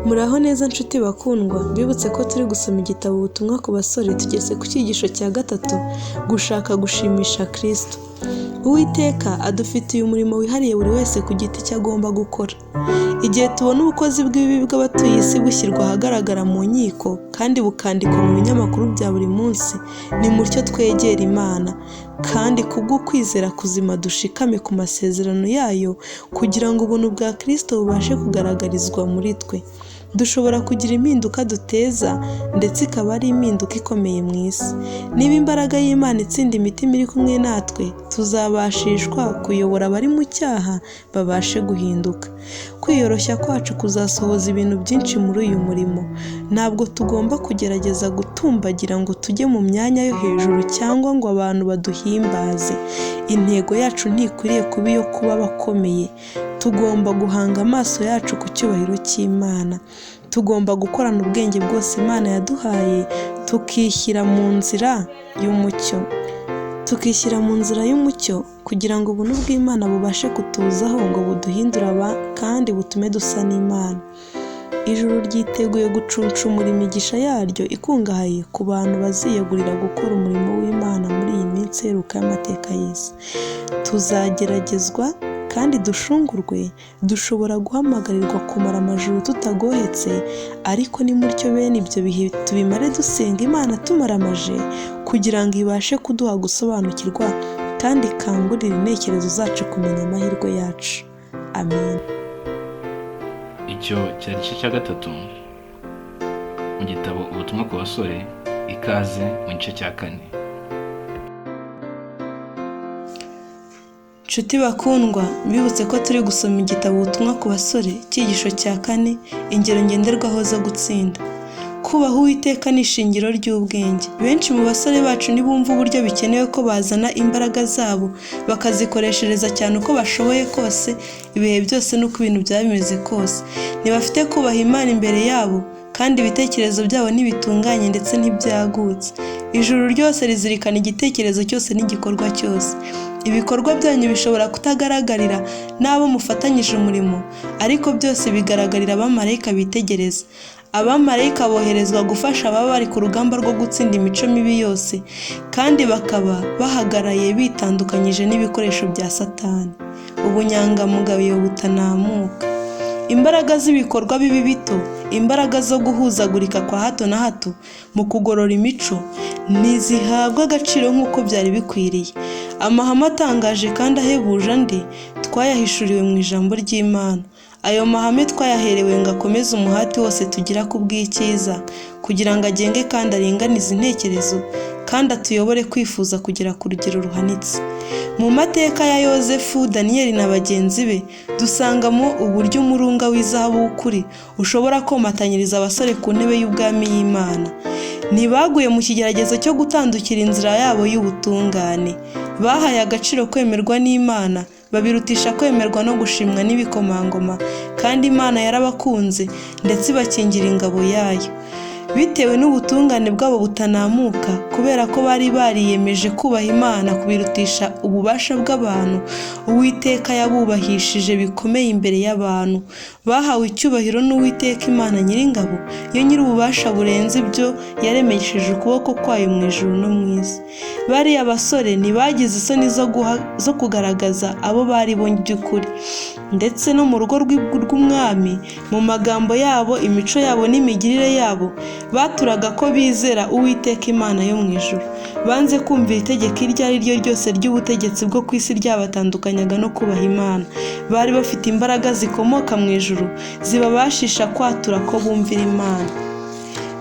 Muraho neza nshuti bakundwa, mbibutse ko turi gusoma igitabo ubutumwa ku basore, tugeze ku cyigisho cya gatatu, gushaka gushimisha Kristo. Uwiteka adufitiye umurimo wihariye buri wese ku giti cye agomba gukora. Igihe tubona ubukozi bw'ibibi bw'abatuye isi bushyirwa ahagaragara mu nkiko kandi bukandikwa mu binyamakuru bya buri munsi, nimutyo twegera Imana kandi kubw'ukwizera kuzima dushikame ku masezerano yayo kugira ngo ubuntu bwa Kristo bubashe kugaragarizwa muri twe. Dushobora kugira impinduka duteza ndetse ikaba ari impinduka ikomeye mu isi. Niba imbaraga y'Imana itsinda imitima iri kumwe natwe, tuzabashishwa kuyobora abari mu cyaha babashe guhinduka. Kwiyoroshya kwacu kuzasohoza ibintu byinshi muri uyu murimo. Ntabwo tugomba kugerageza gutumbagira ngo tujye mu myanya yo hejuru cyangwa ngo abantu baduhimbaze. Intego yacu ntikwiriye kuba iyo kuba abakomeye. Tugomba guhanga amaso yacu ku cyubahiro cy'Imana. Tugomba gukorana ubwenge bwose Imana yaduhaye, tukishyira mu nzira y'umucyo. Tukishyira mu nzira y'umucyo kugira ngo ubuntu bw'Imana bubashe kutuzaho ngo buduhindure aba kandi butume dusa n'Imana. Ijuru ryiteguye gucuncumura imigisha yaryo ikungahaye ku bantu baziyegurira gukora umurimo w'Imana muri iyi minsi iheruka y'amateka y'isi. Tuzageragezwa kandi dushungurwe, dushobora guhamagarirwa kumara amajoro tutagohetse, ariko nimutyo bene ibyo bihe tubimare dusenga Imana tumaramaje kugira ngo ibashe kuduha gusobanukirwa kandi ikangurire intekerezo zacu kumenya amahirwe yacu. Amen. Icyo cyari igice cya gatatu mu gitabo ubutumwa ku basore, ikaze mu gice cya kane. Nshuti bakundwa, mbibutse ko turi gusoma igitabo ubutumwa ku basore, icyigisho cya kane, ingero ngenderwaho zo gutsinda. Kubaha Uwiteka ni ishingiro ry'ubwenge. Benshi mu basore bacu ntibumva uburyo bikenewe ko bazana imbaraga zabo bakazikoreshereza cyane uko bashoboye kose, ibihe byose n'uko ibintu byaba bimeze kose. Ntibafite kubaha Imana imbere yabo, kandi ibitekerezo byabo ntibitunganye ndetse ntibyagutse. Ijuru ryose rizirikana igitekerezo cyose n'igikorwa cyose. Ibikorwa byanyu bishobora kutagaragarira n'abo mufatanyije umurimo, ariko byose bigaragarira abamarayika bitegereza. Abamarayika boherezwa gufasha ababa bari ku rugamba rwo gutsinda imico mibi yose, kandi bakaba bahagaraye bitandukanyije n'ibikoresho bya Satani. Ubunyangamugayo butanamuka. Imbaraga z'ibikorwa bibi bito, imbaraga zo guhuzagurika kwa hato na hato mu kugorora imico, ntizihabwa agaciro nk'uko byari bikwiriye. Amahame atangaje kandi ahebuje andi twayahishuriwe mu ijambo ry'Imana. Ayo mahame twayaherewe ngo akomeze umuhati wose tugira ku bw'icyiza, kugira ngo agenge kandi aringanize intekerezo, kandi atuyobore kwifuza kugera ku rugero ruhanitse. Mu mateka ya Yozefu, Daniyeli na bagenzi be, dusangamo uburyo umurunga w'izahabu w'ukuri ushobora komatanyiriza abasore ku ntebe y'ubwami y'Imana. Ntibaguye mu kigeragezo cyo gutandukira inzira yabo y'ubutungane. Bahaye agaciro kwemerwa n'Imana, babirutisha kwemerwa no gushimwa n'ibikomangoma, kandi Imana yarabakunze ndetse ibakingira ingabo yayo. Bitewe n'ubutungane bwabo butanamuka, kubera ko bari bariyemeje kubaha Imana kubirutisha ububasha bw'abantu, Uwiteka yabubahishije bikomeye imbere y'abantu. Bahawe icyubahiro n'Uwiteka Imana Nyiringabo, yo nyir'ububasha burenze ibyo yaremesheje ukuboko kwayo mu ijuru no mu isi. Bariya basore ntibagize isoni zo kugaragaza abo bari bo by'ukuri, ndetse no mu rugo rw'umwami, mu magambo yabo, imico yabo n'imigirire yabo, baturaga ko bizera Uwiteka Imana yo mu ijuru. Banze kumvira itegeko iryo ari ryo ryose ry'ubutegetsi bwo ku isi ryabatandukanyaga no kubaha Imana. Bari bafite imbaraga zikomoka mu ijuru zibabashisha kwatura ko bumvira Imana.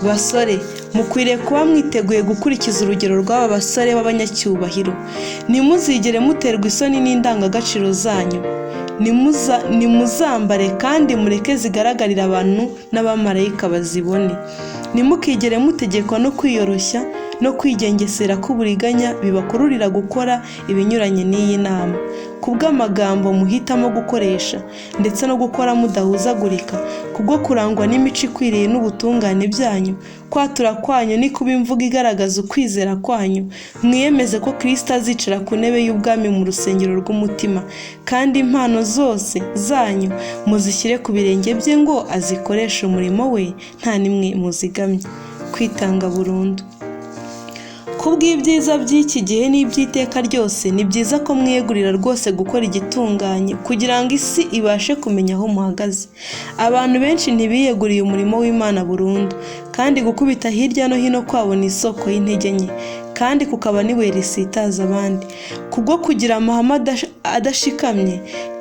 Basore, mukwiriye kuba mwiteguye gukurikiza urugero rw'aba basore b'abanyacyubahiro. Ntimuzigere muterwa isoni n'indangagaciro zanyu. Nimuzambare kandi mureke zigaragarire abantu n'abamarayika bazibone. Ntimukigere mutegekwa no kwiyoroshya no kwigengesera k'uburiganya bibakururira gukora ibinyuranye n'iyi nama. Kubw'amagambo muhitamo gukoresha ndetse no gukora mudahuzagurika, kubwo kurangwa n'imico ikwiriye n'ubutungane byanyu, kwatura kwanyu ni kuba imvugo igaragaza ukwizera kwanyu. Mwiyemeze ko Kristo azicara ku ntebe y'ubwami mu rusengero rw'umutima, kandi impano zose zanyu muzishyire ku birenge bye ngo azikoreshe umurimo we nta n'imwe muzigamye. Kwitanga burundu. Kubw'ibyiza by'iki gihe n'iby'iteka ryose, ni byiza ko mwiyegurira rwose gukora igitunganye kugira ngo isi ibashe kumenya aho muhagaze. Abantu benshi ntibiyeguriye umurimo w'Imana burundu, kandi gukubita hirya no hino kwabo ni isoko y'intege nke, kandi kukaba n'ibuye risitaza abandi. Kubwo kugira amahame adashikamye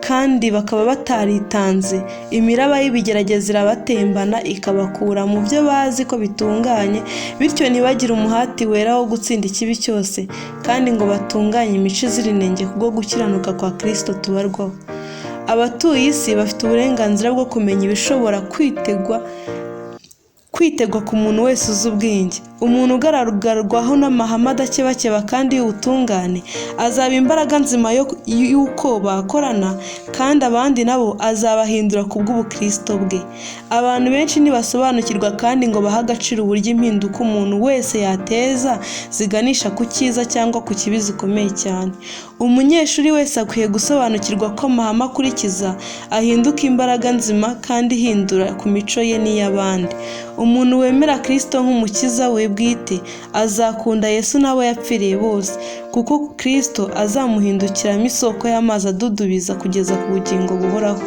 kandi bakaba bataritanze, imiraba y'ibigeragezo irabatembana ikabakura mu byo bazi ko bitunganye, bityo ntibagire umuhati wera wo gutsinda ikibi cyose, kandi ngo batunganye imico izira inenge kubwo gukiranuka kwa Kristo tubarwaho. Abatuye isi bafite uburenganzira bwo kumenya ibishobora kwitegwa ku muntu wese uzi ubwenge. Umuntu ugaragarwaho n'amahame adakebakeba kandi y'ubutungane azaba imbaraga nzima y'uko bakorana, kandi abandi nabo azabahindura ku bw'ubukristo bwe. Abantu benshi ntibasobanukirwa kandi ngo bahe agaciro uburyo impinduka umuntu wese yateza ziganisha ku cyiza cyangwa ku kibi zikomeye cyane. Umunyeshuri wese akwiye gusobanukirwa ko amahame akurikiza ahinduka imbaraga nzima kandi ihindura ku mico ye n'iy'abandi. Umuntu wemera Kristo nk'umukiza we bwite azakunda Yesu n'abo yapfiriye bose, kuko Kristo azamuhindukiramo isoko y'amazi adudubiza kugeza ku bugingo buhoraho.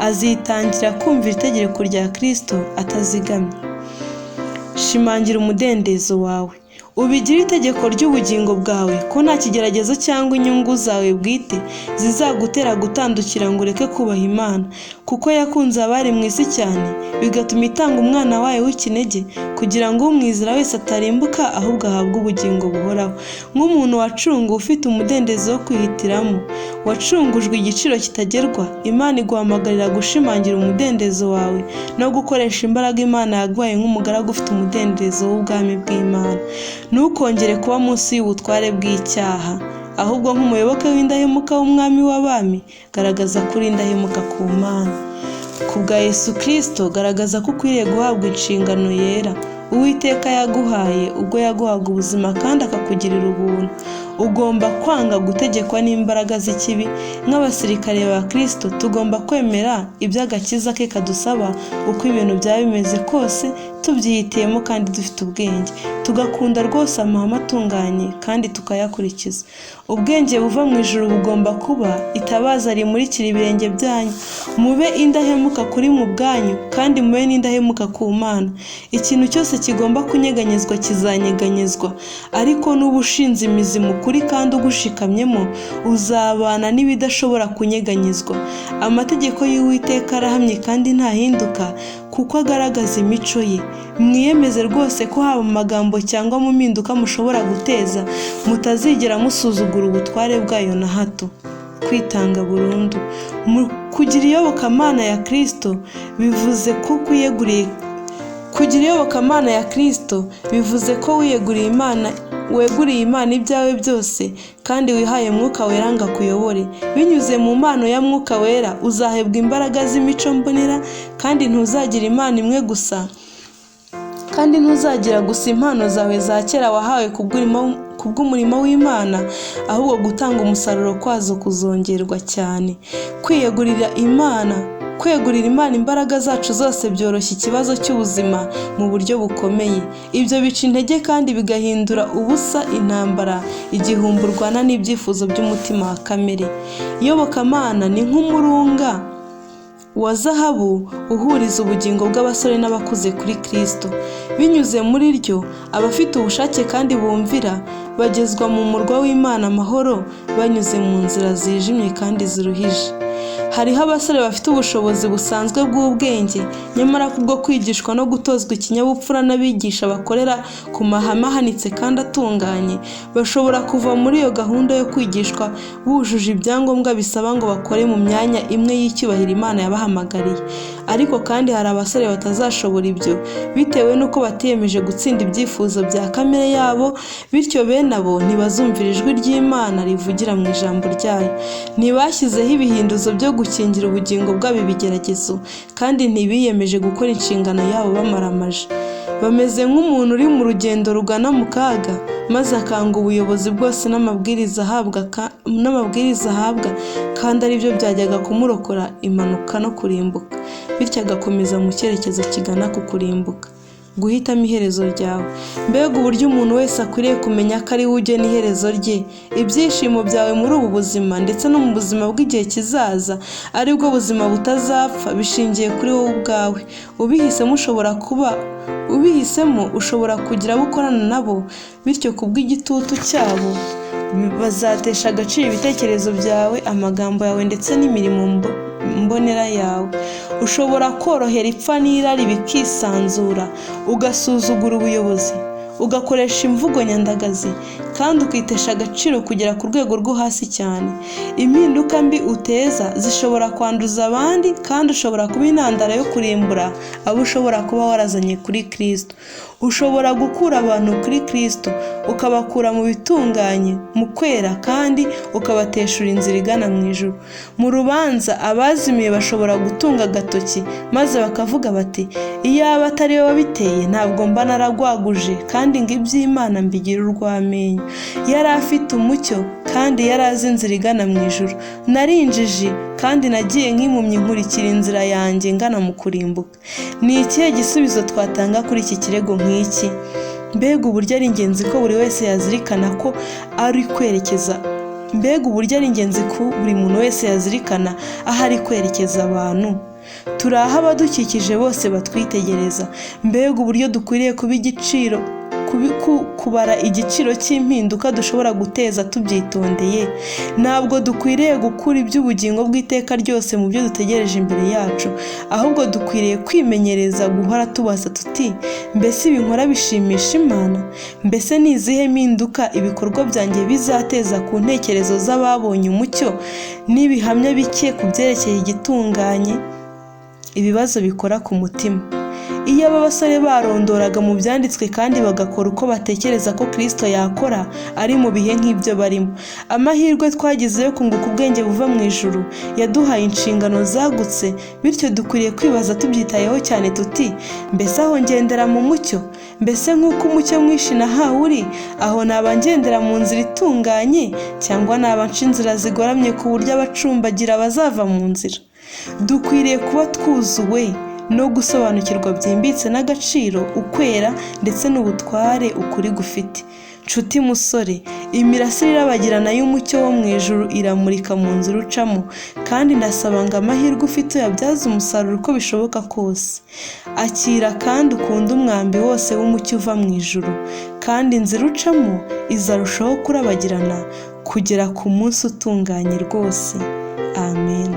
Azitangira kumvira itegeko rya Kristo atazigamye. Shimangira umudendezo wawe. Ubigire itegeko ry'ubugingo bwawe ko nta kigeragezo cyangwa inyungu zawe bwite zizagutera gutandukira ngo ureke kubaha Imana, kuko yakunze abari mu isi cyane bigatuma itanga umwana wayo w'ikinege kugira ngo umwizera wese atarimbuka ahubwo ahabwe ubugingo buhoraho. Nk'umuntu wacunguwe ufite umudendezo wo kwihitiramo, wacungujwe igiciro kitagerwa, Imana iguhamagarira gushimangira umudendezo wawe no gukoresha imbaraga Imana yaguhaye nk'umugaragu ufite umudendezo w'ubwami bw'Imana. Ntukongere kuba munsi y'ubutware bw'icyaha, ahubwo nk'umuyoboke w'indahemuka w'Umwami w'abami, garagaza ko uri indahemuka ku Mana. Ku bwa Yesu Kristo, garagaza ko ukwiriye guhabwa inshingano yera Uwiteka yaguhaye ubwo yaguhaga ubuzima kandi akakugirira ubuntu. Ugomba kwanga gutegekwa n'imbaraga z'ikibi. Nk'abasirikare ba Kristo, tugomba kwemera ibyo agakiza ke kadusaba uko ibintu byaba bimeze kose, tubyihitiyemo kandi dufite ubwenge, tugakunda rwose amahame atunganye kandi tukayakurikiza. Ubwenge buva mu ijuru bugomba kuba itabaza rimurikira ibirenge byanyu. Mube indahemuka kuri mu bwanyu kandi mube n'indahemuka ku Mana. Ikintu cyose kigomba kunyeganyezwa kizanyeganyezwa, ariko nuba ushinze imizi mu kuri kandi ugushikamyemo, uzabana n'ibidashobora kunyeganyezwa. Amategeko y'Uwiteka arahamye kandi ntahinduka, kuko agaragaza imico ye. Mwiyemeze rwose ko haba mu magambo cyangwa mu mpinduka mushobora guteza, mutazigera musuzugura ubutware bwayo na hato. Kwitanga burundu. Mu kugira iyobokamana ya Kristo bivuze ko kwiyeguriye kugira iyobokamana ya Kristo bivuze ko wiyeguriye Imana, weguriye Imana ibyawe byose kandi wihaye Mwuka Wera ngo akuyobore. Binyuze mu mpano ya Mwuka Wera uzahebwa imbaraga z'imico mbonera, kandi ntuzagira impano imwe gusa, kandi ntuzagira gusa impano zawe za kera wahawe kubw'umurimo w'Imana, ahubwo gutanga umusaruro kwazo kuzongerwa cyane. Kwiyegurira Imana Kwegurira Imana imbaraga zacu zose byoroshya ikibazo cy'ubuzima mu buryo bukomeye. Ibyo bica intege kandi bigahindura ubusa intambara igihumbi urwana n'ibyifuzo by'umutima wa kamere. Iyobokamana ni nk'umurunga wa zahabu uhuriza ubugingo bw'abasore n'abakuze kuri Kristo. Binyuze muri ryo, abafite ubushake kandi bumvira bagezwa mu murwa w'Imana amahoro banyuze mu nzira zijimye kandi ziruhije. Hariho abasore bafite ubushobozi busanzwe bw'ubwenge, nyamara kubwo kwigishwa no gutozwa ikinyabupfura n'abigisha bakorera ku mahame ahanitse kandi atunganye, bashobora kuva muri iyo gahunda yo kwigishwa bujuje ibyangombwa bisaba ngo bakore mu myanya imwe y'icyubahiro Imana yabahamagariye. Ariko kandi hari abasore batazashobora ibyo, bitewe n'uko batiyemeje gutsinda ibyifuzo bya kamere yabo, bityo bene abo ntibazumvira ijwi ry'Imana rivugira mu ijambo ryayo. Ntibashyizeho ibihinduzo byo gukingira ubugingo bwabo ibigeragezo, kandi ntibiyemeje gukora inshingano yabo bamaramaje. Bameze nk'umuntu uri mu rugendo rugana mu kaga, maze akanga ubuyobozi bwose n'amabwiriza ahabwa, kandi aribyo byajyaga kumurokora impanuka no kurimbuka, bityo agakomeza mu cyerekezo kigana ku kurimbuka. Guhitamo iherezo ryawe. Mbega uburyo umuntu wese akwiriye kumenya ko ari we ugena iherezo rye! Ibyishimo byawe muri ubu buzima ndetse no mu buzima bw'igihe kizaza, aribwo buzima butazapfa, bishingiye kuri wowe ubwawe. Ubihisemo ushobora kugira abo ukorana nabo, bityo kubw'igitutu cyabo bazatesha agaciro ibitekerezo byawe, amagambo yawe ndetse n'imirimo mbonera yawe. Ushobora korohera ipfa n'irari bikisanzura, ugasuzugura ubuyobozi, ugakoresha imvugo nyandagazi, kandi ukitesha agaciro kugera ku rwego rwo hasi cyane. Impinduka mbi uteza zishobora kwanduza abandi, kandi ushobora kuba intandaro yo kurimbura abo ushobora kuba warazanye kuri Kristo. Ushobora gukura abantu kuri Kristo, ukabakura mu bitunganye, mu kwera, kandi ukabateshura inzira igana mu ijuru. Mu rubanza abazimiye bashobora gutunga agatoki maze bakavuga bati: iyaba atari we wabiteye ntabwo mba naragwaguje, kandi ngo iby'Imana mbigira urw'amenyo. Yari afite umucyo kandi yari azi inzira igana mu ijuru. Nari injiji kandi nagiye nk'impumyi nkurikira inzira yanjye ngana mu kurimbuka. Ni ikihe gisubizo twatanga kuri iki kirego nk'iki? Mbega uburyo ari ingenzi ko buri wese yazirikana ko ari kwerekeza Mbega uburyo ari ingenzi ko buri muntu wese yazirikana aho ari kwerekeza abantu. Turi aho abadukikije bose batwitegereza. Mbega uburyo dukwiriye kuba igiciro kubara igiciro cy'impinduka dushobora guteza tubyitondeye. Ntabwo dukwiriye gukura iby'ubugingo bw'iteka ryose mu byo dutegereje imbere yacu, ahubwo dukwiriye kwimenyereza guhora tubaza tuti: mbese ibi nkora bishimisha Imana? Mbese ni izihe mpinduka ibikorwa byanjye bizateza ku ntekerezo z'ababonye umucyo n'ibihamya bike ku byerekeye igitunganye? Ibibazo bikora ku mutima. Iyo aba basore barondoraga mu byanditswe kandi bagakora uko batekereza ko Kristo yakora ari mu bihe nk'ibyo barimo, amahirwe twagize yo kunguka ubwenge buva mu ijuru yaduhaye inshingano zagutse, bityo dukwiriye kwibaza tubyitayeho cyane tuti: mbese aho ngendera mu mucyo? Mbese nk'uko umucyo mwinshi nahawe uri, aho naba ngendera mu nzira itunganye, cyangwa naba nca inzira zigoramye ku buryo abacumbagira bazava mu nzira? Dukwiriye kuba twuzuwe no gusobanukirwa byimbitse n'agaciro, ukwera ndetse n'ubutware ukuri gufite. Nshuti musore, imirasire irabagirana y'umucyo wo mu ijuru iramurika mu nzira ucamo, kandi ndasaba ngo amahirwe ufite uyabyaze umusaruro uko bishoboka kose. Akira kandi ukunde umwambi wose w'umucyo uva mu ijuru, kandi inzira ucamo izarushaho kurabagirana kugera ku munsi utunganye rwose. Amen.